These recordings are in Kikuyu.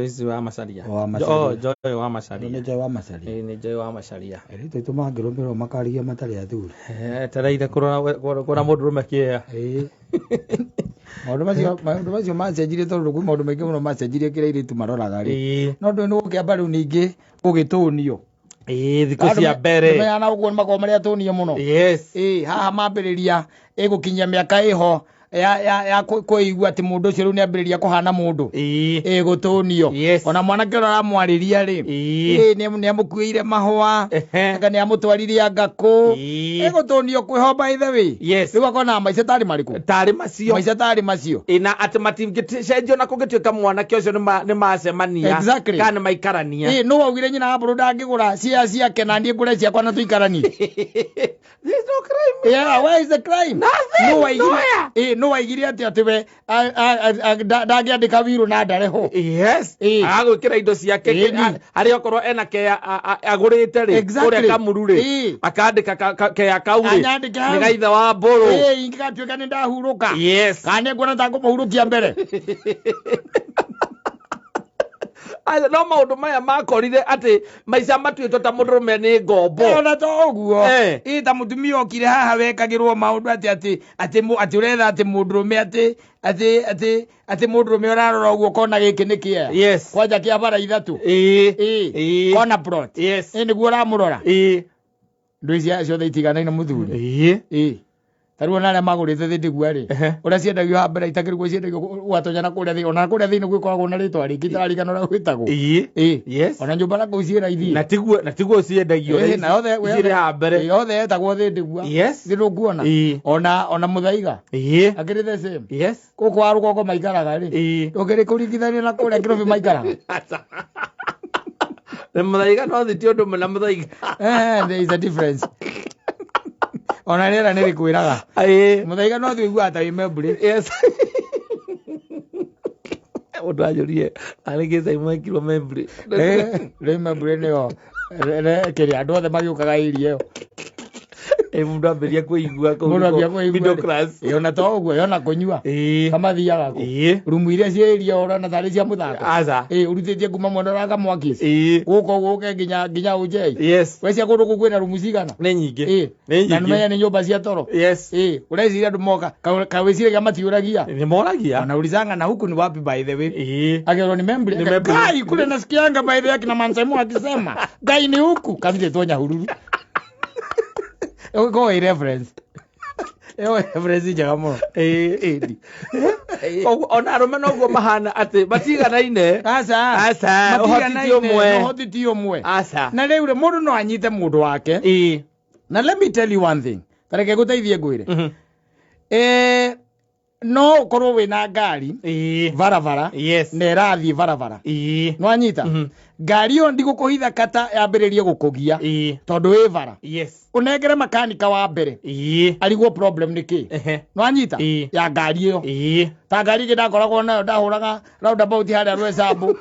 Joyce wa Macharia. Wa Macharia. Oh, Joy wa Macharia. Nĩ Joy wa Macharia. Ĩĩ, nĩ Joy wa Macharia. Airĩtu aitũ mangĩrũmĩrĩrwo makarigia matarĩ athuri. Etereire kũrora kuona mũndũrũme kĩea. Ĩĩ. Maũndũ macio macenjirie tondũ kwĩ maũndũ maingĩ mũno macenjirie kĩrĩa airĩtu maroraga rĩ. No ndũĩ nĩ gũkĩamba rĩu ningĩ gũgĩtũnio. Ĩĩ, thikũ cia mbere. Nĩmenyaga na ũguo nĩmakoragwo marĩ atũnie mũno. Ĩĩ, haha mambĩrĩria ĩgũkinyia mĩaka ĩho ya kwĩigua atĩ mũndũ ũcio rĩu nĩambĩrĩria kũhana mũndũ. Ĩĩ, gũtũnio. Ona mwanake ũrĩa ũramwarĩria rĩ, ĩĩ, nĩamũkuĩire mahũa, anga nĩamũtwarire ngakũ. Ĩgũtũnio kwĩho by the way. Rĩu akonaga maica tarĩ marĩkũ? Tarĩ macio. Maica tarĩ macio. Ĩ, na atĩ matingĩcenjio na kũngĩtuĩka mwanake ũcio nĩ macemania. Kana nĩ maikarania. Ĩĩ, nũ waugire nyina wa mbũrũ ndangĩgũra cia ciake na niĩ ngũre ciakwa na tũikaranie? There's no crime. Yeah, where is the crime? Nothing. No waigire, Nowhere. No waigire atĩ we ndangĩandĩka wirũ na ndare ho. Agagwĩkĩra indo ciake harĩa okorwo ena kea agũrĩte rĩ, kũrĩa Kamuru rĩ, akandĩka kea kau rĩ, Anyandĩke hau. nĩ gaithe wa mbũrũ. Ĩĩ, ingĩgatuĩka nĩ ndahurũka. Kana nĩ nguona ta ngũmũhurũkia mbere. Aca, no maũndũ maya makorire atĩ maica matuĩtwo ta mũndũrũme nĩ ngombo. Ona to ũguo. Ĩ, ta mũtumia okire haha wekagĩrwo maũndũ atĩ ũretha atĩ mũndũrũme atĩ mũndũrũme ũrarora ũguo ũkona gĩkĩ nĩ kĩea. Kwanja kĩa bara ithatũ. Kona plot. Ĩ, nĩguo ũramũrora. Ndũ ici ciothe itiganaine mũthuri. Ĩ. Ta rĩu ona arĩa magũrĩte thĩ ndĩgua rĩ, ũrĩa ciendagio haha mbere itakĩrĩ ciendagio gwatonya na kũrĩa thĩ, ona kũrĩa thĩinĩ gwĩkoragwo na rĩtwa rĩngĩ itararigana ũrĩa gwĩtagwo. Ĩ. Ona nyũmba na kũu ciĩ raithi. Na tiguo ciendagio. Ĩ, na yothe Cirĩ haha mbere. Ĩ, yothe yetagwo thĩ ndĩgua. Thĩ ndũkuona. Ona mũthaiga. Akĩrĩ the same. Gũkũ wa rũgongo maikaraga rĩ. Ndũkĩrĩ kũringithania na kũrĩa Kĩrobĩ maikaraga. Na mũthaiga no thĩ ti ũndũ ũmwe na mũthaiga. There is a difference. Ona rĩera nĩ rĩkwĩraga. Mũthaiga no thiĩ ũiguaga ta wĩ Membley. Mũndũ anjũrie, arĩ kĩ Simon ekirwo Membley? Rĩu Membley nĩyo, kĩrĩa andũ othe magĩũkaga area ĩyo. Ĩ, mũndũ ambĩrĩria kũigua kũu Mũndũ ambia nĩkuo kũigua middle rĩ. class. Ĩ, ona to ũguo, ona kũnyua. Kamathiaga kũ? Rumu iria ciĩ area ũrona tarĩ cia mũthako. Aca. Ĩ, ũrutĩtie kuma mwena ũrĩa wa Kamwaki. Gũkũ ũguo ũke nginya Ũnjei. Weciria kũndũ kũu kwĩna rumu cigana? Nĩ nyingĩ. Ĩ. Nĩ Na nyingĩ. nĩmenya nĩ nyũmba cia toro. Ĩ, ũreciria andũ moka, kawĩciragia matiũragia. Nĩ moragia. Wanaulizanga na huku ni wapi by the way. Akirwo ni Membley. Ni Membley. Kai kule nasikianga by the way akina Mansaimu akisema, Ngai ni huku. Kamite Nyahururu. Ĩyo ĩ reference. Ĩyo reference njega mũno. Ĩĩ. Koguo ona arũme noguo mahana atĩ matiganaine. Aca. Aca, ũhoti ti Matiganaine, ũmwe. ũhoti ti ũmwe. Aca. Na rĩu rĩ, mũndũ no anyite mũndũ wake. Na let me tell you one thing. Ta reke ngũteithie ngwĩre. No ũkorwo wĩna ngari barabara na ĩrathiĩ barabara. Nĩwanyita? Ngari ĩyo ndigũkũhitha kata yambĩrĩrie gũkũgia tondũ wĩ bara. Ũnengere makanika wa mbere. Arigwo problem nĩ kĩ. Nĩwanyita? Ya ngari ĩyo. Ta ngari ĩngĩ ndakoragwo nayo ndahũraga roundabout harĩa Rwecambu.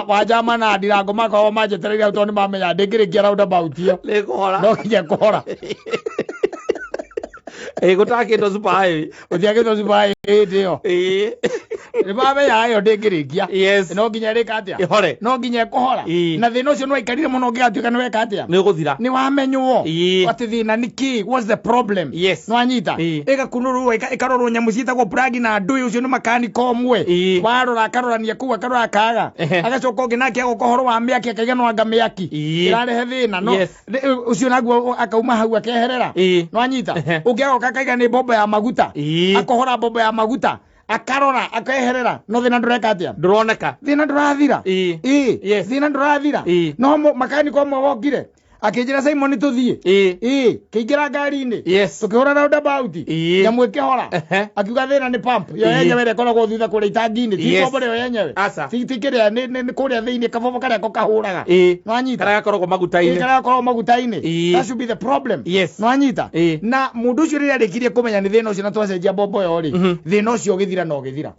Wa njama na ndirango makoragwo manjetereire hau tondũ nĩmamenya ndĩngĩrĩkia roundabout ĩyo. Nĩngũhora. No nginya kũhora. Ĩ, gũtakĩtwo super highway. Gũtiakĩtwo super highway hĩndĩ ĩyo. Nĩmamenya ĩyo ndĩngĩrĩkia. No nginya ĩrĩka atĩa? Ĩhore. No nginya ĩkũhora. Na thĩna ũcio nĩwaikarire mũno ũngĩgatuĩka nĩweka atĩa? Nĩ ũgũthira. Nĩ wamenywo. Atĩ thĩna nĩ kĩ? What's the problem? Nĩwanyita? Ĩgakunũrwo, ĩkarorwo nyamũ ciĩtagwo plug na ndũĩ ũcio nĩ makanika ũmwe. Warora akarorania kũu akarora akaga. Agacoka ũngĩ nake agoka ũhoro wa mĩaki akaiga no anga mĩaki. Ĩrarehe thĩna. No, ũcio naguo akauma hau akeherera. Nĩwanyita? Ũngĩ agoka akaiga nĩ mbombo ya maguta. Akohora mbombo ya maguta. Akarora akeherera. No thĩna ndũreka atĩa? Ndũroneka. Thĩna ndũrathira. Ĩ. Thĩna ndũrathira. No makanika ũmwe wokire. Akĩnjĩra Simon tũthiĩ. Ĩ, kĩingĩra ngari-inĩ. Tũkĩhũra roundabout. Nyamũ ĩkĩhora. Akiuga thĩna nĩ pump. Yo yenyewe ĩrĩa ĩkoragwo thutha kũrĩa itangi-inĩ. Ti mbombo ĩyo yenyewe. Aca. Ti kĩrĩa, nĩ kũrĩa thĩinĩ kabobo karĩa ko kahũraga. Nĩwanyita? Karĩa gakoragwo maguta-inĩ. Ĩ, karĩa gakoragwo maguta-inĩ. That should be the problem. Nĩwanyita? Na mũndũ ũcio rĩrĩa arĩkirie kũmenya nĩ thĩna ũcio na twacenjia mbombo ĩyo rĩ, thĩna ũcio ũgĩthira na ũgĩthira.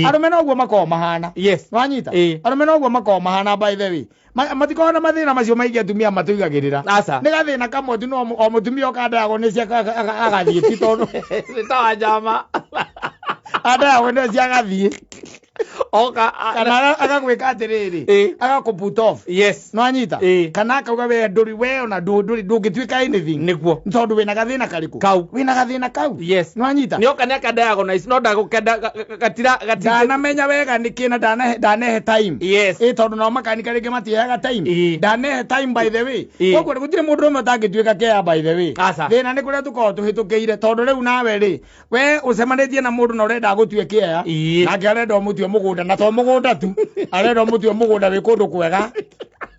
Arũme noguo makoragwo mahana. Nĩwanyita? Arũme noguo makoragwo mahana by the way. Matikoragwo na mathĩna macio maingĩ atumia matũigagĩrĩra. Aca. Nĩ gathĩna kamwe tu no o mũtumia ũkandayagwo nĩ cia agathiĩ ti tondũ. Nĩ ta wa njama. Andayagwo nĩ cia agathiĩ. Oka Kana agagwĩka atĩrĩrĩ, agakũ put off. Yes. No anyita. Kana akauga we ndũrĩ, we ona ndũrĩ ndũngĩtuĩka anything. Nĩguo. Tondũ wĩna gathĩna karĩkũ? Kau. Wĩna gathĩna kau. Yes. No anyita. Nĩoka nĩ aka-diagnose no ndagũkenda gatira gatira. Ndanamenya wega nĩkĩ na ndanehe time. Yes. Tondũ nao makanika rĩngĩ matiheaga time. Ndanehe time by the way. Koguo gũtirĩ mũndũ ũmwe ũtangĩtuĩka care by the way. Aca. Thĩna nĩ kũrĩa tũkoragwo tũhĩtũkĩire tondũ rĩu nawe rĩ, we ũcemanĩtie na mũndũ na ũrenda agũtue kĩea, nake arenda ũmũtue mũgũnda, na to mũgũnda tu, arenda ũmũtue mũgũnda wĩ kũndũ kwega.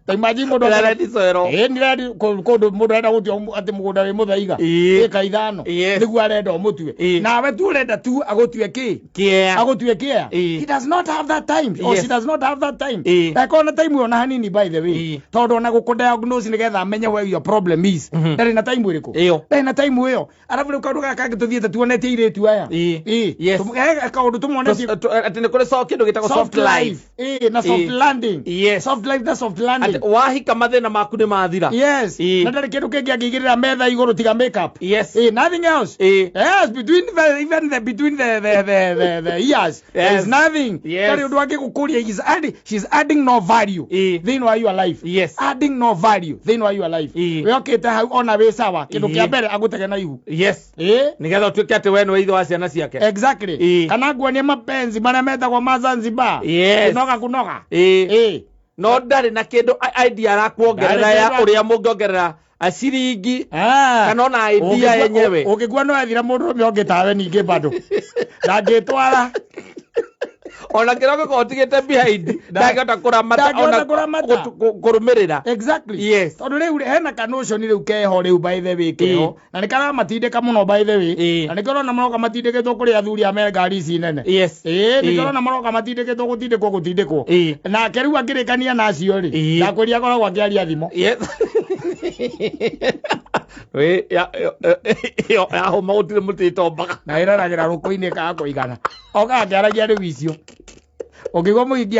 Ta imagine mũndũ Nĩ soil. Nĩ ready kũndũ mũndũ arenda gũtua atĩ mũgũnda wĩ mũthaiga. Ĩka 5. Nĩguo arenda ũmũtue. Nawe tu ũrenda tu agũtue kĩ? Kĩea. Agũtue kĩea. He does not have that time or she does not have that time. Ndakorwo na time ĩyo na hanini by the way. Tondũ ona gũkũ diagnose nĩgetha amenye where your problem is. Ndarĩ na time ĩrĩkũ? Ndarĩ na time ĩyo. Arabu rĩu kaũndũ gaka kangĩ tũthiĩte tuonetie airĩtu aya. Yes. Kaũndũ tũmonetie atĩ nĩ kũrĩ kĩndũ gĩtagwo soft life. Na soft landing. Yes. Soft life na soft landing. Wahika mathĩna maku nĩ mathira. Yes. Na ndarĩ kĩndũ kĩngĩ angĩigĩrĩra metha igũrũ tiga makeup. Yes. Nothing else. Yes, between the even the between the years. There is nothing. Ndarĩ ũndũ angĩgũkũria. She's adding no value thĩinĩ wa your life. Yes. Adding no value thĩinĩ wa your life. We okĩte hau ona wĩ sawa. Kĩndũ kĩa mbere agũtege na ihu. Yes. Nĩgetha ũtuĩke atĩ we nĩwe ithe wa ciana ciake. Exactly. Kana nguonie mapenzi marĩa metagwo ma Zanzibar. Yes. Kunoga kunoga. No ndarĩ na kĩndũ idea arakuongerera ya ũrĩa mũngĩongerera ciringi kana ona idea yenyewe. Ũngĩkua no ethira mũndũrũme ũngĩ tawe ningĩ bado. Ndangĩtwara. Ona kĩrĩa ũngĩkorwo ũtigĩte behind ndangĩhota kũramata ona kũrũmĩrĩra. Exactly. Yes. Tondũ rĩu hena ka notion rĩu keho rĩu by the way keho na nĩ karamatindĩka mũno by the way na nĩkĩo ũrona maroka matindĩkĩtwo kũrĩ athuri a me ngari ici nene. Yes. Nĩkĩo ũrona maroka matindĩkĩtwo gũtindĩkwo. Nake rĩu akĩrĩkania na acio rĩ, ndakwĩria akoragwo akĩaria thimũ. Yes. We ya yahũma gũtirĩ mũtĩ ĩtombaga. Na ĩraragĩra rũkũ-inĩ ĩkaga kũigana. Oka akĩaragia rĩu icio. Ũngĩigua mũhingi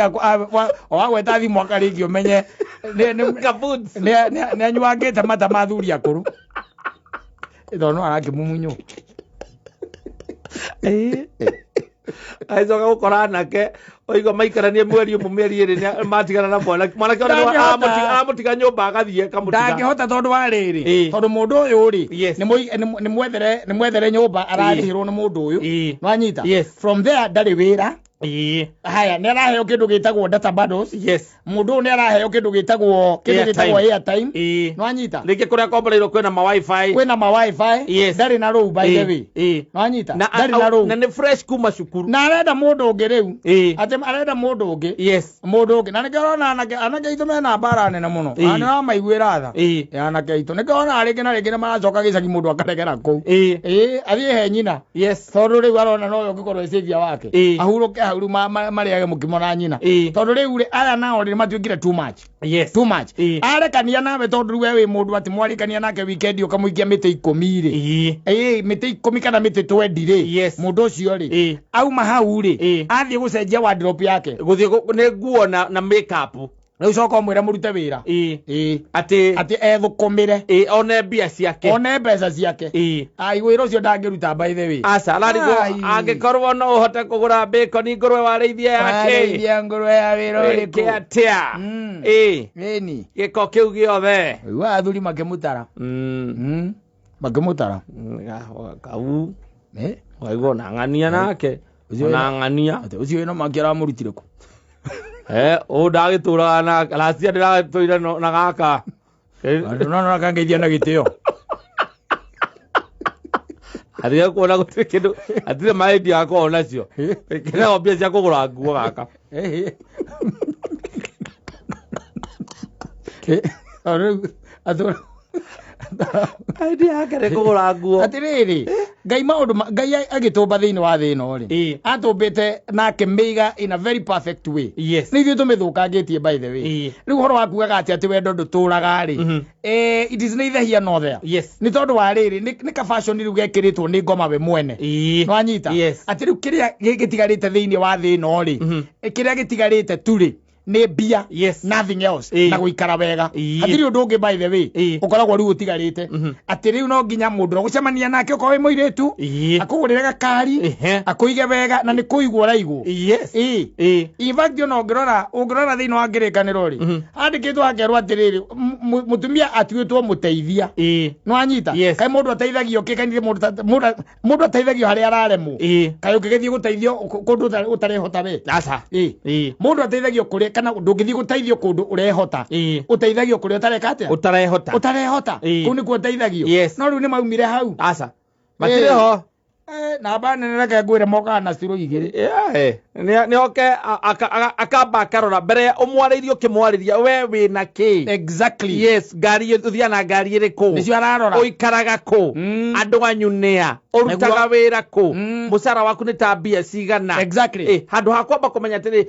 wagweta thimũ akarĩkia ũmenye nĩ anyuangĩte mata ma athuri akũrũ. Tondũ no arakĩmumunywo. Agĩcoka gũkora anake oigua maikaranie mweri ũmwe mĩeri ĩrĩ matigana na mwanake. Mwanake ona amũtiga nyũmba agathiĩ akamũtiga. Ndangĩhota tondũ wa rĩrĩ. Tondũ mũndũ ũyũ rĩ, nĩ mwethere nyũmba ararĩhĩrwo nĩ mũndũ ũyũ. Nĩwanyita? From there ndarĩ wĩra. Haya, nĩ araheo kĩndũ gĩtagwo data bundles. Yes. Mũndũ ũyũ nĩ araheo kĩndũ gĩtagwo airtime. Nĩwanyita? Rĩngĩ kũrĩa akomboreirwo kwĩna ma wifi. Kwĩna ma wifi. Yes. Ndarĩ na rũu by the way. Nĩwanyita? Ndarĩ na rũu. Na nĩ fresh kuma cukuru. Na arenda mũndũ ũngĩ rĩu. Atĩ arenda mũndũ ũngĩ. Yes. Mũndũ ũngĩ. Na nĩkĩo ũrona anake aitũ mena mbara nene mũno. Na nĩ ũramaiguĩra tha. Anake aitũ. Nĩkĩo ũrona rĩngĩ na rĩngĩ nĩ maracoka gĩcagi mũndũ akaregera kũu. Athiĩ he nyina. Yes. Tondũ rĩu arona nowe ũngĩkorwo wĩ saviour wake. Ahurũke hau rĩu marĩage mũkimo na nyina. Tondũ rĩu rĩ, aya nao rĩ matuĩkire too much. Yes. Too much. Arekania nawe tondũ rĩu we wĩ mũndũ atĩ mwarĩkania nake weekend ũkamũikia mĩtĩ 10 rĩ. Mĩtĩ 10 kana mĩtĩ 20 rĩ. Yes. Mũndũ ũcio rĩ, auma hau rĩ, athiĩ gũcenjia wardrobe yake. Gũthiĩ nĩ nguo na makeup. Rĩu coka ũmwĩre mũrute wĩra. Atĩ ethũkũmĩre. One mbia ciake. One mbeca ciake. Ai wĩra ũcio ndangĩruta by the way. Aca, ararigwo angĩkorwo no ũhote kũgũra bacon ngũrwe warĩithia yake. Warĩithia ngũrwe ya wĩra ũrĩkũ? Atĩa? Ĩni. Gĩko kĩu gĩothe. Rĩu athuri makĩmũtara. Makĩmũtara. Kau. Waigua ona ng'ania nake. Ona ng'ania. Atĩ ũcio wĩna make aramũrutire kũ? Ũũ ndagĩtũraga na last year ndĩragĩtũire na gaka. No no akangeithia na gĩtĩo. Athiĩ kuona gũtirĩ kĩndũ, hatirĩ maindi akoragwo nacio. Kĩrĩa mbia cia kũgũra nguo gaka. Idea yake nĩ kũgũra nguo. Atĩrĩrĩ, Ngai maũndũ Ngai agĩtũmba thĩinĩ wa thĩ ĩno rĩ, atũmbĩte na akĩmĩiga in a very perfect way. Yes. Nĩ ithuĩ tũmĩthũkangĩtie by the way. Rĩu ũhoro wa kugaga atĩ wendo ndũtũraga rĩ, it is neither here nor there. Yes. Nĩ tondũ wa rĩrĩ, nĩ ka fashion rĩu gekĩrĩtwo nĩ ngoma we mwene. Nĩwanyita? Yes. Atĩ rĩu kĩrĩa gĩtigarĩte thĩinĩ wa thĩ ĩno rĩ, kĩrĩa gĩtigarĩte tu rĩ, Nĩ mbia. Yes. Nothing else. Ĩĩ. Na gũikara wega. Ĩĩ. Hatirĩ ũndũ ũngĩ, by the way, Ĩĩ. ũkoragwo rĩu ũtigarĩte, atĩ rĩu no nginya mũndũ ũgũcemania nake, okorwo wĩ mũirĩtu, akũgũrĩre gakari, akũige wega, na nĩ kũigwo ũraigwo. Ĩĩ. In fact, ona ũngĩrora thĩinĩ wa Kĩrĩkanĩro rĩ, andĩkĩtwo hakerwo atĩrĩrĩ, mũtumia atuĩtwo mũteithia. Nĩwanyita? Yes. Kaĩ mũndũ ateithagio kĩ? Kaĩ mũndũ ateithagio harĩa araremwo? Kaĩ ũngĩgĩthiĩ gũteithio kũndũ ũtarehota we? Aca. Ĩĩ. Mũndũ ateithagio kũrĩa, kana ndũngĩthiĩ gũteithio kũndũ ũrehota. Ũteithagio kũrĩa ũtareka atĩa? Ũtarehota. Ũtarehota. Kũu nĩkuo ũteithagio. No rĩu nĩ maumire hau. Aca, matirĩ ho. Namba nene, reke ngwĩre, mokaga na ciro igĩrĩ. Yeah. Nĩ oke akamba akarora mbere ya ũmwarĩirie, ũkĩmwarĩria, we wĩna kĩ? Yes, ngari ũthiaga na ngari ĩrĩkũ? Nĩcio ararora. Ũikaraga kũ? Andũ anyu nĩa? Ũrutaga wĩra kũ? Mũcara waku nĩ ta mbia cigana? Handũ ha kwamba kũmenya atĩrĩ,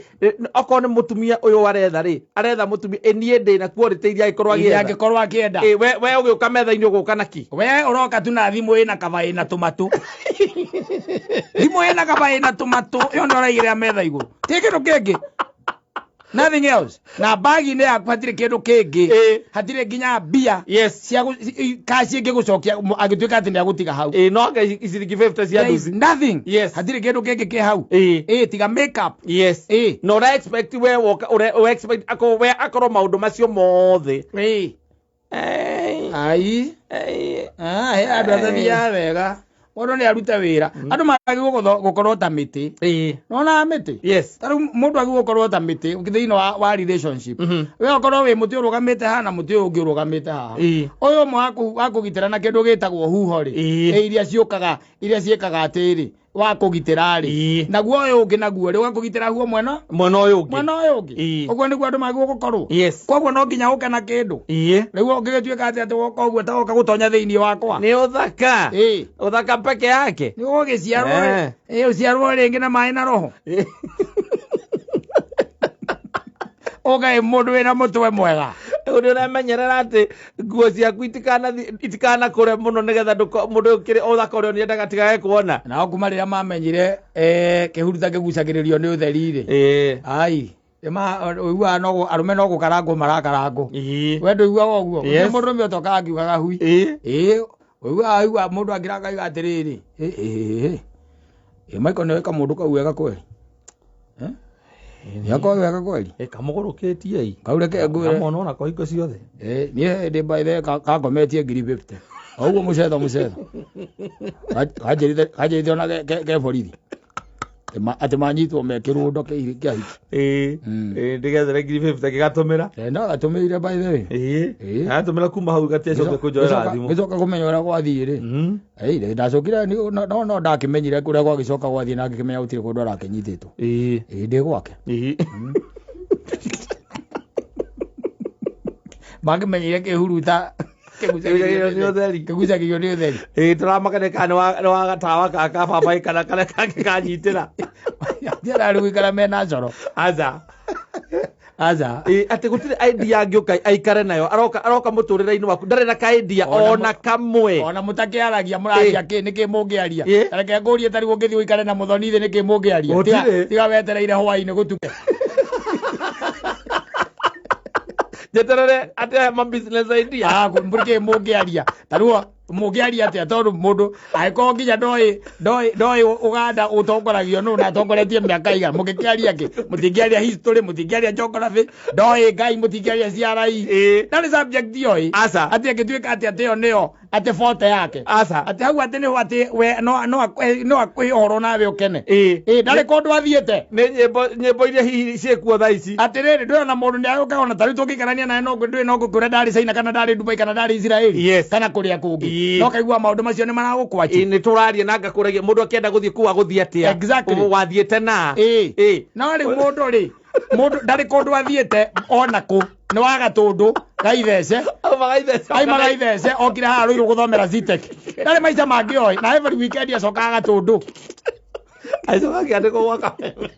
okorwo nĩ mũtumia ũyũ aretha rĩ, aretha mũtumia, niĩ ndĩna quality iria angĩkorwo Iria agĩetha. Angĩkorwo akĩenda. We ũgĩũka metha-inĩ ũgũka na ki? We ũroka tu na thimũ ĩna kaba ĩna tũmatũ, thimũ ĩna kaba ĩna tũmatũ, ĩyo nĩ ũraigĩrĩra metha igũrũ, ti kĩndũ kĩngĩ, nothing else. Na bagi-inĩ yaku hatirĩ kĩndũ kĩngĩ, hatirĩ nginya mbia cia cash ĩngĩgũcokia angĩtuĩka atĩ nĩ agũtiga hau. Ĩ, no anga ciringi 50 cia There is nduthi. nothing. Hatirĩ kĩndũ kĩngĩ kĩ hau. Ĩ, tiga makeup. Na ũra expect we woka ũre expect akorwo we akorwo maũndũ macio mothe. Ai. Ah, he andũ atathiaga wega, mũndũ nĩ arute wĩra. Andũ magĩrĩirwo gũkorwo ta mĩtĩ. Nona mĩtĩ? Ta rĩu mũndũ agĩrĩirwo gũkorwo ta mĩtĩ thĩinĩ wa relationship. We ũkorwo wĩ mũtĩ ũrũgamĩte haha na mũtĩ ũyũ ũngĩ ũrũgamĩte haha. Ũyũ ũmwe wa kũgitĩra na kĩndũ gĩtagwo huho rĩ, iria ciũkaga, iria ciĩkaga atĩrĩ, wa kũgitĩra rĩ, naguo ũyũ ũngĩ naguo rĩ, ũgakũgitĩra huo mwena Mwena ũyũ ũngĩ. Mwena ũyũ ũngĩ. Ũguo nĩguo andũ magĩrĩirwo gũkorwo. Koguo no nginya ũke na kĩndũ. Rĩu ũngĩgĩtuĩka atĩ woka ũguo, ta woka gũtonya thĩinĩ wakwa. Nĩ ũthaka. Ũthaka peke yake. Nĩ ũgũgĩciarwo. Ũciarwo rĩngĩ na maĩ na roho, ũkaĩ mũndũ wĩna mũtwe mwega. Rĩu nĩ ũramenyerera atĩ nguo ciaku itikanakũre mũno, nĩgetha mũndũ ũkĩrĩ ũthaka ũrĩa ũniendaga tigage kuona. Nao kuma rĩrĩa mamenyire kĩhuruta kĩgucagĩrĩrio nĩ ũtheri rĩ, ai ũiguaga no arũme no gũkarangwo marakarangwo. We ndũiguaga ũguo? Mũndũ ũmwe ũtokaga akiugaga hui. Ĩĩ, ũiguaga mũndũ akĩranga akauga atĩrĩrĩ, ĩ ĩ ĩ Michael, nĩwe kamũndũ kau wega kweli? Nĩakorwo wega kweli. Kamũgũrũkĩtie ĩ. Kau reke ngwĩre. Kamona onako hingo ciothe. Niĩ ndĩ, by the way, kangometie 50,000 o ũguo mũcetho mũcetho. Kanjĩrĩte ona ke borithi atĩ manyitwo me kĩrũndo kĩa hiki. Ĩ, ndĩgethere 50,000 gĩgatũmĩra. No gatũmĩire, by the way. Aratũmĩra kuma hau gatiacoke kũnjoera thimũ. Gĩcoka kũmenya ũrĩa gwathiĩ rĩ, ĩ ndacokire no ndakĩmenyire kũrĩa gwagĩcoka gwathiĩ, na ngĩkĩmenya gũtirĩ kũndũ arakĩnyitĩtwo. Ĩ, ndĩ gwake. Mangĩmenyire kĩhuruta Kĩgucagĩrĩrio nĩ ũtheri. Kĩgucagĩrĩrio nĩ ũtheri. Ĩ, tũramakane kana nĩ wa gatawa ka baba kana karĩa kangĩ kanyitĩra. Ndiararĩ gũikara mena coro. Aca. Aca. Ĩ, atĩ gũtirĩ idea angĩũka aikare nayo, aroka mũtũrĩre-inĩ waku ndarĩ na ka idea ona kamwe. Ona mũtakĩaragia, mũraria kĩ? Nĩkĩ mũngĩaria? Reke ngũrie, tarĩu ũngĩthiĩ ũikare na mũthoni thĩ, nĩkĩ mũngĩaria? Gũtirĩ. Tiga wetereire hwaĩ-inĩ gũtuke. Njeterere atĩ aya ma business idea. Ah, nĩkĩ mũngĩaria? Tarĩu mũngĩaria atĩa, tondũ mũndũ angĩkorwo nginya ndoĩ Ũganda ũtongoragio nũ na atongoretie mĩaka igana, mũngĩkĩaria kĩ? Mũtingĩaria history, mũtingĩaria geography, ndoĩ Ngai, mũtingĩaria CRE. Ndarĩ subject yoĩ. Aca. Atĩ angĩtuĩka atĩ ĩyo nĩyo atĩ forte yake. Aca. Atĩ hau atĩ nĩho atĩ we no akũhe ũhoro nawe ũkene. Ĩ, ndarĩ kũndũ athiĩte. Nĩ nyĩmbo iria hihi ciĩkuo thaa ici. Atĩrĩrĩ, ndũrĩ ona mũndũ nĩ agũkaga, ona tarĩu tũngĩikarania nawe, no ndũĩ no ngũkwĩra ndarĩ China kana ndarĩ Dubai kana ndarĩ Israeli kana kũrĩa kũngĩ, no kaigua maũndũ macio nĩ maragũkwachi. Ĩ, nĩ tũraria na ngakũragia mũndũ akĩenda gũthiĩ kũu agũthiĩ atĩa? Wathiĩte na No rĩu mũndũ rĩ, mũndũ ndarĩ kũndũ athiĩte ona kũ, nĩ wa Gatũndũ gaithece. Auma gaithece. Aima gaithece, okire haha Rũirũ gũthomera Zetech, ndarĩ maica mangĩ oĩ, na every weekend acokaga Gatũndũ. Acoka akĩandĩkwo gwa kameme.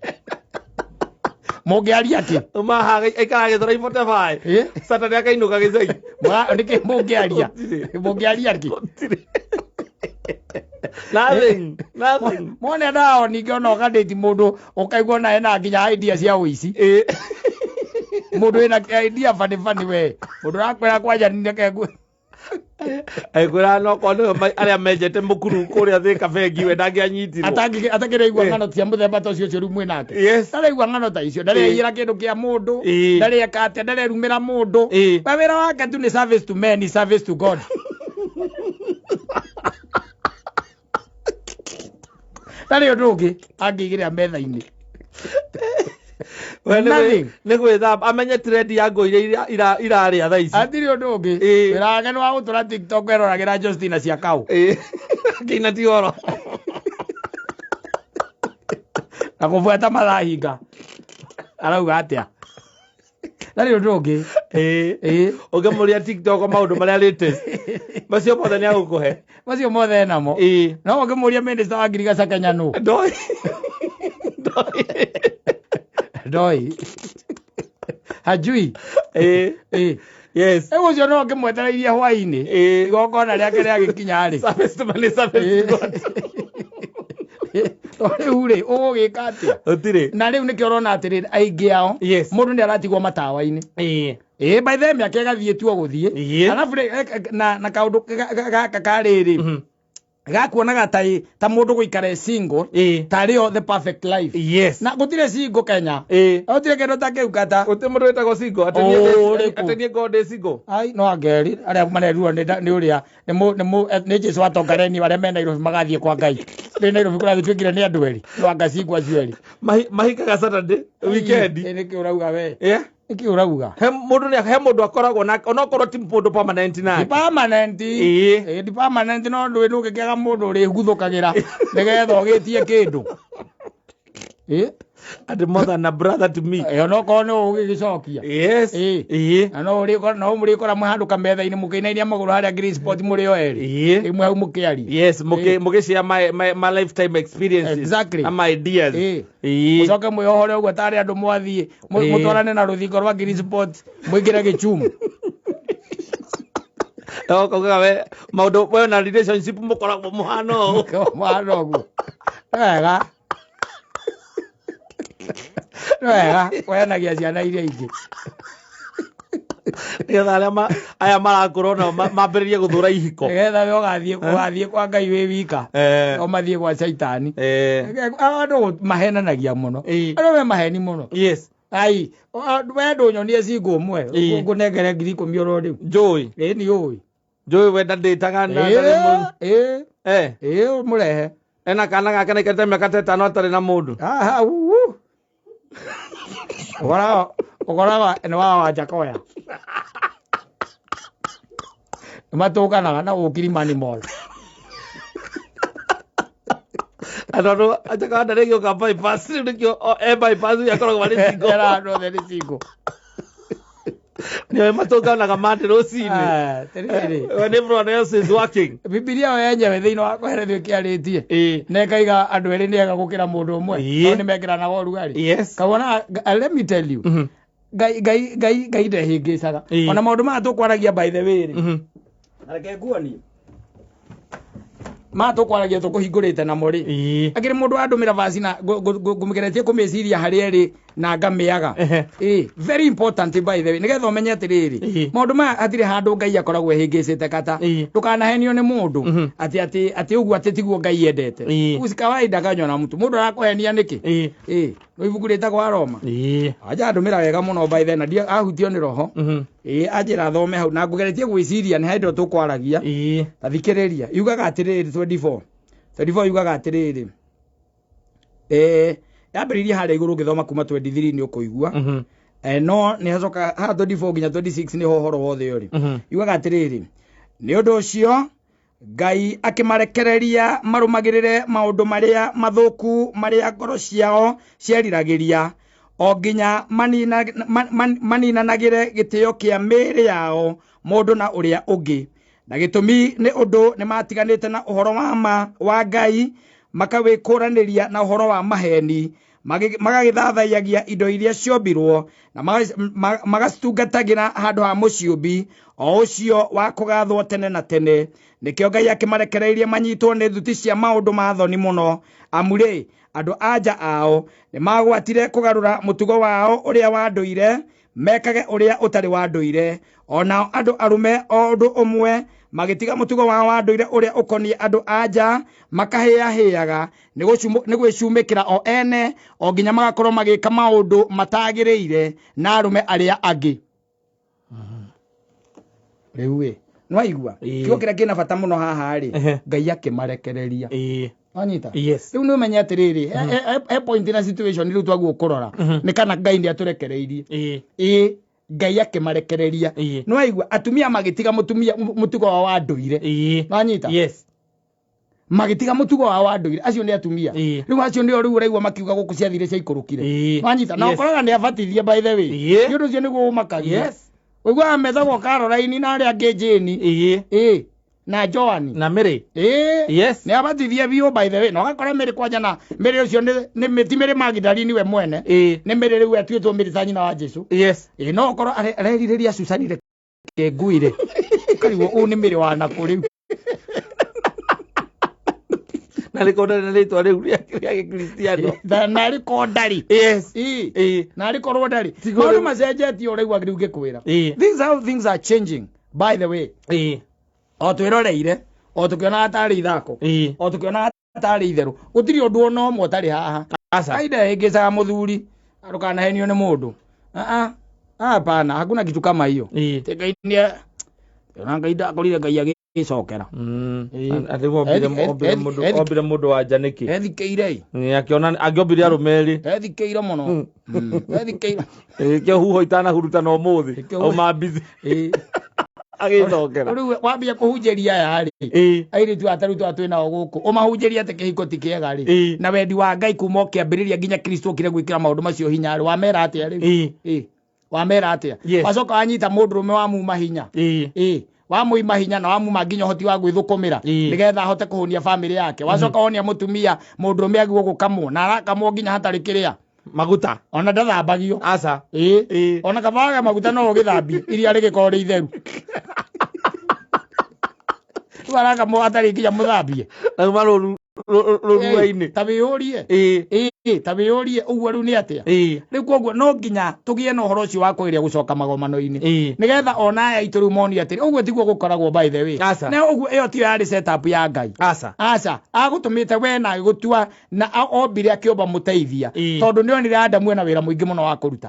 Mũngĩaria kĩ? Uma haha aikaraga Gĩthũrai 45. Saturday akainũka gĩcagi. Nĩkĩ mũngĩaria? Gũtirĩ. Mũngĩaria kĩ? Gũtirĩ. Nothing. Nothing. Mone nao ningĩ ona ũkandĩti mũndũ ũkaigua ona ena nginya idea cia ũici. Mũndũ wĩna idea funny funny we. Mũndũ ũrakwĩra kwanja nĩ kengu. Aikwĩra no korwo nĩwe arĩa menjete mũkuru kũrĩa Thika bengi we ndangĩanyitirwo. Atakĩraigua ng'ano cia mũthemba ta ũcio ũcio rĩu mwĩ nake. Yes. Ndaraigua ng'ano ta icio, ndareyĩra kĩndũ kĩa mũndũ, ndareka atĩa, ndarerumĩra mũndũ. We wĩra wake tu nĩ service to men, service to God. Ndarĩ ũndũ ũngĩ angĩigĩrĩra metha-inĩ. We Nothing. nĩ gwĩthamba amenye trend ya ngũ iria irarĩa thaa ici. Hatirĩ ũndũ ũngĩ. Wĩra wake nĩ wa gũtũra TikTok eroragĩra Justina cia kaũ. Akĩina ti oro. Na kũbuata mathaa hinga. Arauga atĩa? Ndarĩ ũndũ ũngĩ. Ũngĩmũria TikTok maũndũ marĩa latest. Macio mothe nĩ agũkũhe. Macio mothe enamo. No ũngĩmũria minister wa ngirigaca Kenya nũ? Ndoi. Ndoi. Hajui. Yes. Rĩu ũcio no ũngĩmwetereirie hwaĩ-inĩ. Igongona rĩake rĩagĩkinya rĩ. Service to money, service to God. To rĩu rĩ, ũgũgĩka atĩa? Gũtirĩ. Na rĩu nĩkĩo ũrona atĩrĩrĩ, aingĩ ao, Yes. mũndũ nĩ aratigwo matawa-inĩ. By the way, mĩaka ĩgathiĩ tu o gũthiĩ. Alafu rĩ, na kaũndũ gaka ka rĩrĩ, gakuonaga ta mũndũ gũikara e single, tarĩ o the perfect life. Yes. Na gũtirĩ single Kenya. Gũtirĩ kĩndũ ta kĩu kata. Gũtirĩ mũndũ wĩtagwo single, atĩ niĩ Ũũ, ndĩ- rĩkũ? atĩ niĩ ngorwo ndĩ single. Ai, no angeri, arĩa marerirwo nĩ ũrĩa, nĩ mũ-, nĩ mũ-, nĩ Jesũ wa Tongareni arĩa me Nairobi magathiĩ kwa Ngai. Rĩ Nairobi kũragĩtuĩkire nĩ andũ erĩ, no anga cingwa acio erĩ. Mahikaga Saturday, weekend. Ai, nĩkĩ ũrauga we? Yeah. Nĩkĩ ũrauga? He mũndũ nĩ, he mũndũ akoragwo na, onokorwo ti mũndũ permanent nake. Ti permanent. Ti permanent, no ndũĩ ndũngĩkĩaga mũndũ ũrĩguthũkagĩra nĩgetha ũgĩtie kĩndũ. Atĩ more than a brother to me. Onokorwo nĩ ũgĩgĩcokia. Yes. Na no ũrĩkora, no mũrĩkora mwĩ handũ kametha-inĩ mũkĩinainia magũrũ harĩa Green Spot mũrĩ o erĩ. Ĩmwe hau mũkĩaria. Yes, mũgĩshare my lifetime experiences. Exactly. Na my ideas. Mũcoke mwĩohore ũguo tarĩ andũ mwathiĩ, mũtwarane na rũthingo rwa Green Spot, mũingĩre gĩchumu. No, kaugaga we, maũndũ, we na relationship mũkoragwo mũhana ũũ. Mũhana ũguo. Wega. Wega, kũheanagia ciana iria ingĩ. Nĩgetha arĩa aya marakũra onao mambĩrĩrie gũthũra ihiko. Nĩgetha we ũgathiĩ kwa Ngai wĩ wika. O mathiĩ gwa Caitani. Andũ mahenanagia mũno. Andũ me maheni mũno. Yes. Ai, we ndũnyonie cingũ ũmwe, ngũnengere ngiri ikũmi oro rĩu. Njũĩ. Nĩ ũĩ. Njũĩ we ndandĩtaga na ndarĩ mũndũ. Ũmũrehe. Ena kana gake naikarĩte mĩaka ta ĩtano atarĩ na mũndũ. Aha, uu. Ũkoraga nĩ wa Wanjakoya. Nĩmatũnganaga na gũkũ Kilimani Mall. Tondũ Wanjakoya ndarĩ gĩũka bypass, rĩu nĩkĩo, o, e bypass rĩu akoragwo arĩ single. Era andũ othe nĩ single. Nĩoĩ matũnganaga Monday rũcinĩ. Atĩrĩrĩ. When everyone else is working. Bibilia yo yenyewe thĩinĩ wa kũherethio ĩkĩarĩtie. Na ĩkaiga andũ erĩ nĩ ega gũkĩra mũndũ ũmwe. No nĩ mekĩranaga ũrugarĩ. Yes. Kawona, let me tell you. Ngai, Ngai, Ngai, Ngai ndehĩngĩcaga. Ona maũndũ maya tũkwaragia by the way rĩ. Na reke nguonie. Maya tũkwaragia tũkũhingũrĩte namo rĩ. Akĩrĩ mũndũ wandũmĩra vaci na ngũmĩgeretie kũmĩciria harĩa ĩrĩ na ngamĩaga. Very important by the way. Nĩgetha ũmenye atĩrĩrĩ. Maũndũ maya hatirĩ handũ Ngai akoragwo ehĩngĩcĩte kata. Ndũkanahenio nĩ mũndũ. Atĩ, atĩ, atĩ ũguo atĩ tiguo Ngai endete. Uci kawaida kanyua na mũtu. Mũndũ arakũhenia nĩkĩ? No ibuku rĩtagwo Aroma. Aja andũmĩra wega mũno by the way, na ahutio nĩ roho. Anjĩra thome hau na ngũgeretie gwĩciria nĩ hĩndĩ ĩyo tũkwaragia. Ta thikĩrĩria. Yugaga atĩrĩrĩ 24. 24 yugaga atĩrĩrĩ. Yambĩrĩirie harĩa igũrũ ũngĩthoma kuma 23 nĩ ũkũigua. No nĩ hacoka haha 24 nginya 26 nĩho ũhoro wothe ũrĩ. Yugaga atĩrĩrĩ, nĩ ũndũ ũcio Ngai akĩmarekereria marũmagĩrĩre maũndũ marĩa mathũku marĩa ngoro ciao cieriragĩria, o nginya maninanagĩre gĩtĩo kĩa mĩĩrĩ yao mũndũ na ũrĩa ũngĩ. Na gĩtũmi nĩ ũndũ nĩmatiganĩte na ũhoro wa ma wa Ngai, makawĩkũranĩria na ũhoro wa maheni, magagĩthathaiyagia indo iria ciombirwo na magacitungatagĩra handũ ha mũciũmbi o ũcio wa kũgathwo tene na tene. Nĩkĩo Ngai akĩmarekereirie manyitwo nĩ thuti cia maũndũ ma thoni mũno, amu rĩ, andũ a nja ao nĩmagwatire kũgarũra mũtugo wao ũrĩa wa ndũire, Mekage ũrĩa ũtarĩ wa ndũire. Onao andũ arũme o ũndũ ũmwe magĩtiga mũtugo wao wa ndũire ũrĩa ũkoniĩ andũ a nja, makahĩahĩaga nĩ gwĩcumĩkĩra o ene, o nginya magakorwo magĩka maũndũ matagĩrĩire na arũme arĩa angĩ. Rĩu ĩ, nĩwaigua? Kiugo kĩrĩa kĩna bata mũno haha rĩ, Ngai akĩmarekereria. Wanyita? Yes. Rĩu nĩ ũmenye atĩrĩrĩ, he point na situation rĩu twaguo kũrora nĩ kana Ngai nĩ atũrekereirie. Ĩĩ, Ngai akĩmarekereria. Nĩwaigua? Atumia magĩtiga mũtumia mũtugo wao wa ndũire. Wanyita? Yes. Magĩtiga mũtugo wao wa ndũire, acio nĩ atumia. Rĩu acio nĩo rĩu ũraigua makiuga gũkũ ciathire ciaikũrũkire. Wanyita? Na ũkoraga nĩ abatithie, by the way. Nĩ ũndũ ũcio nĩguo ũmakagia. Ũiguaga methagwo Caroline na arĩa angĩ Jane. Ĩĩ, na Joan na Mary. Ĩĩ. Yes. Nĩ abatithie biũ, by the way, na ũgakora Mary kwanja, na Mary ũcio nĩ ti Mary Magdalene we mwene. Nĩ Mary rĩu atuĩtwo Mary ta nyina wa Jesu. Ĩĩ, no ũkorwo arerirĩria Susan reke nguire, ũkarigwo ũũ nĩ Mary wa nakũ rĩu. Na rĩkorwo ndarĩ na rĩtwa rĩu rĩa gĩkristiano. Na rĩkorwo ndarĩ. Yes. Ĩĩ. Na rĩkorwo ndarĩ. Tigo maũndũ rĩu. Macenjetie, ũraigua rĩu ngĩkwĩra. Ĩĩ. This is how things are changing, by the way. O twĩroreire, o tũkĩonaga tarĩ ithako, o tũkĩonaga tarĩ itherũ, gũtirĩ ũndũ ona ũmwe ũtarĩ haha. Aca. Kaida ĩngĩcaga mũthuri, ndũkanahenio nĩ mũndũ. Ah, ah, hapana, hakuna kitu kama hiyo. Ati Ngai nĩ ona Ngai ndakorire Ngai agĩcokera. Ĩĩ. Atĩ ombire ombire mũndũ ombire mũndũ wa nja nĩkĩ? Ethikĩire. Ĩĩ, akĩona angĩombire arũme erĩ. Ethikĩire mũno. Ethikĩire. Ĩĩ, kĩo huho itanahurutana ũmũthĩ. Auma busy. Agĩcokera. Rĩu wambia kũhunjĩria aya rĩ, airĩtu aya tarĩu twa twĩ nao gũkũ, ũmahunjĩrie atĩ kĩhiko ti kĩega rĩ, na wendi wa Ngai kuma ũkĩambĩrĩria nginya Kristo okire gwĩkĩra maũndũ macio hinya rĩ, wamera atĩa rĩu? Ĩĩ. Wamera atĩa? Yes. Wacoka wanyita mũndũrũme wamuma hinya. Ĩĩ, wamũima hinya na wamuma nginya ũhoti wa gwĩthũkũmĩra nĩgetha ahote kũhũnia bamĩrĩ yake. Wacoka wonia mũtumia mũndũrũme agĩrĩirwo gũkamwo na arakamwo nginya hatarĩ kĩrĩa maguta. Ona ndathambagio. Aca. Ĩĩ. Ona kaba maguta no ũgĩthambie iria rĩgĩkorwo rĩ itheru, rĩu arakamwo hatarĩ nginya mũthambie. Nauma rũru rũrua-inĩ. Ta wĩyũrie. Ĩĩ, ta wĩyũrie ũguo rĩu nĩ atĩa? Rĩu koguo no nginya tũgĩe na ũhoro ũcio wa kwĩrĩa gũcoka magomano-inĩ, nĩgetha ona aya aitũ rĩu monio atĩrĩ, ũguo tiguo gũkoragwo, by the way. Aca. Na ũguo ĩyo tiyo yarĩ setup ya Ngai. Aca. Aca, agũtũmĩte we na agĩgũtua na ombire akĩũmba mũteithia, tondũ nĩ onire Adamu ena wĩra mũingĩ mũno wa kũruta,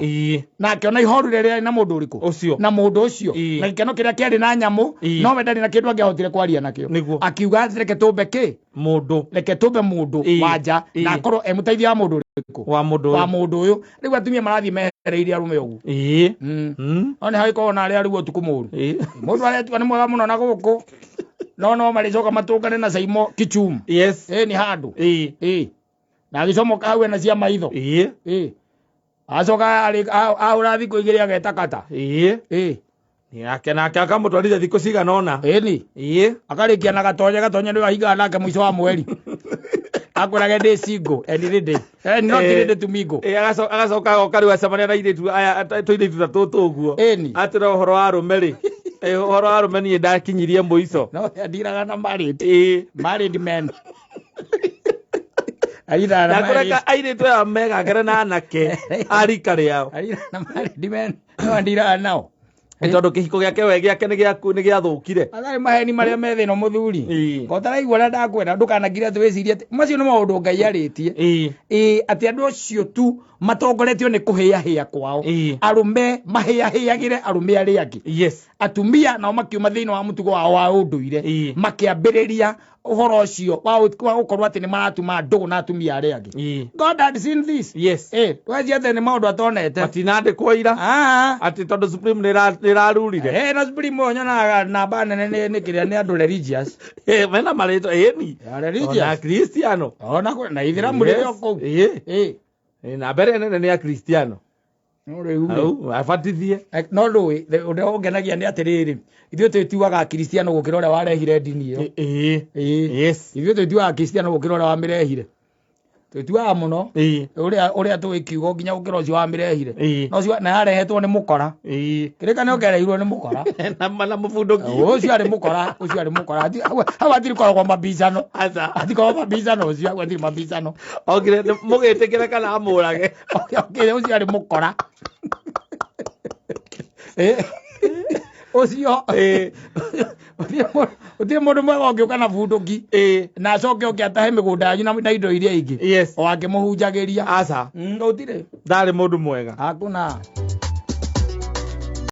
na akĩona ihoru rĩrĩa rĩarĩ na mũndũ ũrĩkũ? Ũcio. Na mũndũ ũcio, na gĩkeno kĩrĩa kĩarĩ na nyamũ, no we ndarĩ na kĩndũ angĩahotire kwaria nakĩo. Akiuga atĩ reke tũmbe kĩ? Mũndũ. Reke tũmbe mũndũ wanja na akorwo e mũteithia wa mũndũ ũrĩkũ? Wa mũndũ Wa ũyũ. Mũndũ ũyũ. Rĩu atumia marathiĩ mehereirie arũme ũguo. No nĩ hagĩkorwo na arĩa rĩu ũtukũ mũru. Mũndũ aretua nĩ mwega mũno na gũkũ, no marĩcoka matũngane na Caimo Kichum. Ĩ nĩ handũ. Ĩ na agĩcomoka hau ena cia maitho. Ĩ acoka ahũra thikũ 2 ageta kata. Ĩ. Nake akamũtwarithia thikũ cigana ũna. Ĩni. Akarĩkia na gatonye. Gatonye nĩwe ahingaga nake mũico wa mweri, akwĩrage ndĩ single and ready and not ready to mingle. Ĩĩ, agacoka agoka rĩu acemania na airĩtu aya, tũirĩtu ta tũtũ ũguo. Ĩni. Atĩra ũhoro wa arũme rĩ, ũhoro wa arũme niĩ ndakinyirie mũico. No andiraga na married married men, ariraga na na married kũreka airĩtu aya megangere na anake a rika rĩao. Ariraga na married men, no andiraga nao. Nĩ tondũ kĩhiko gĩake we gĩake nĩ gĩaku nĩ gĩathũkire. Atarĩ maheni marĩa me thĩna mũthuri. Ko ũtaraigua ũrĩa ndakwĩra, ndũkanakire atĩ wĩcirie atĩ macio nĩ maũndũ Ngai arĩtie. Ĩĩ, atĩ andũ acio tu matongoretio nĩ kũhĩahĩa kwao. Arũme mahĩahĩagĩre arũme arĩa angĩ. Atumia nao makiuma thĩinĩ wa mũtugo wao wa ũndũire, makĩambĩrĩria ũhoro ũcio wa gũkorwo atĩ nĩ maratuma ndũgũ na atumia arĩa angĩ. God had seen this. Eh, ndweciria atĩ nĩ maũndũ atonete. Matinandĩkwo ira. Ah. Atĩ tondũ Supreme nĩ ĩrarurire. Eh, na Supreme ũyũ nyonaga namba nene nĩ kĩrĩa, nĩ andũ religious. Mena marĩtwa ĩni. Ya religious. Ona Kristiano. Ona na ithĩramu rĩrĩ o kũu. Ĩĩ. Na mbere nene nĩ Akristiano. No rĩu rĩ, Hau abatithie. No ndũĩ ũrĩa ũngenagia nĩ atĩrĩrĩ, ithuĩ twĩtuaga Akristiano gũkĩra ũrĩa warehire ndini ĩyo. Ĩĩ. Ithuĩ twĩtuaga Akristiano gũkĩra ũrĩa wamĩrehire, twĩtuaga mũno ũrĩa tũĩ kiugo nginya gũkĩra ũcio wamĩrehire. No ũcio na yarehetwo nĩ mũkora. Kĩrĩkanĩro kĩarehirwo nĩ mũkora. Na mũbundũki. Ũcio arĩ mũkora, ũcio arĩ mũkora. Hau hatirĩ koragwo mabicano. Aca. Hatikoragwo mabicano, ũcio hau hatirĩ mabicano. Okire mũgĩtĩkĩre kana amũrage. Okay, ũcio arĩ mũkora. Ũcio gũtirĩ mũndũ mwega ũngĩũka na bunduki na acoke oke atahe mĩgũnda yanyu na indo iria ingĩ o akĩmũhunjagĩria. Aca. Gũtirĩ. Ndarĩ mũndũ mwega. Hakuna.